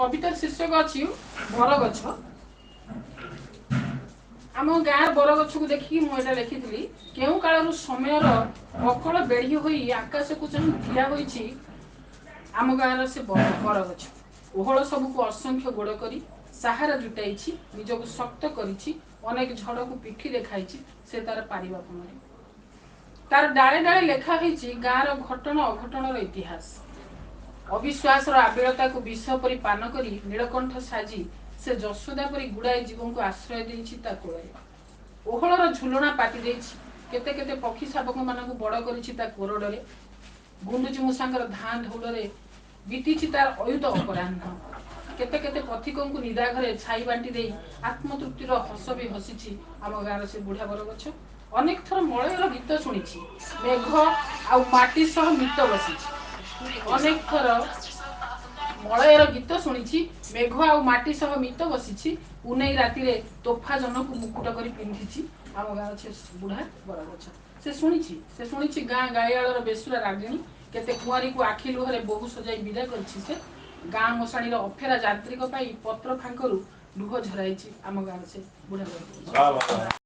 କବିତାର ଶୀର୍ଷକ ଅଛି ବରଗଛ। ଆମ ଗାଁର ବରଗଛକୁ ଦେଖିକି ମୁଁ ଏଇଟା ଲେଖିଥିଲି। କେଉଁ କାଳରୁ ସମୟର ବକଳ ବେଢି ହୋଇ ଆକାଶକୁ ଚାହିଁ ଠିଆ ହୋଇଛି ଆମ ଗାଁର ସେ ବରଗଛ। ଓହଳ ସବୁକୁ ଅସଂଖ୍ୟ ଗୋଡ଼ କରି ସାହାରା ଜୁଟାଇଛି, ନିଜକୁ ଶକ୍ତ କରିଛି, ଅନେକ ଝଡ଼କୁ ପିଠି ଦେଖାଇଛି ସେ ତାର ପାରିବା ପଣରେ। ତାର ଡାଳେ ଡାଳେ ଲେଖା ହେଇଛି ଗାଁର ଘଟଣ ଅଘଟଣର ଇତିହାସ। ଅବିଶ୍ୱାସର ଆବିଳତାକୁ ବିଷ ପରି ପାନ କରି ନୀଳକଣ୍ଠ ସାଜି ସେ ଯଶୋଦା ପରି ଗୁଡ଼ାଏ ଜୀବଙ୍କୁ ଆଶ୍ରୟ ଦେଇଛି ତା କୋଳରେ। ଓହଳର ଝୁଲଣା ପାତି ଦେଇଛି, କେତେ କେତେ ପକ୍ଷୀ ଶାବକମାନଙ୍କୁ ବଡ଼ କରିଛି ତା କୋରଡ଼ରେ। ଗୁଣ୍ଡୁଚି ମୂଷାଙ୍କର ଧାଁ ଧଉଡ଼ରେ ବିତିଛି ତାର ଅୟୁତ ଅପରାହ୍ନ। କେତେ କେତେ ପଥିକଙ୍କୁ ନିଦାଘରେ ଛାଇ ବାଣ୍ଟି ଦେଇ ଆତ୍ମତୃପ୍ତିର ହସ ବି ହସିଛି ଆମ ଗାଁର ସେ ବୁଢ଼ା ବରଗଛ। ଅନେକ ଥର ମଳୟର ଗୀତ ଶୁଣିଛି, ମେଘ ଆଉ ମାଟି ସହ ମିତ ବସିଛି। ଅନେକ ଥର ମଳୟର ଗୀତ ଶୁଣିଛି, ମେଘ ଆଉ ମାଟି ସହ ମିତ ବସିଛି। ପୁନେଇ ରାତିରେ ତୋଫା ଜନକୁ ମୁକୁଟ କରି ପିନ୍ଧିଛି ଆମ ଗାଁର ସେ ବୁଢ଼ା ବରଗଛ। ସେ ଶୁଣିଛି, ସେ ଶୁଣିଛି ଗାଁ ଗାଇଆଳର ବେସୁରା ରାଗିଣୀ। କେତେ କୁଆଁରୀକୁ ଆଖି ଲୁହରେ ବୋହୁ ସଜାଇ ବିଦା କରିଛି ସେ। ଗାଁ ମଶାଣିର ଅଫେରା ଯାନ୍ତ୍ରିକ ପାଇଁ ପତ୍ର ଫାଙ୍କରୁ ଲୁହ ଝରାଇଛି ଆମ ଗାଁର ସେ ବୁଢ଼ା ବରଗଛ।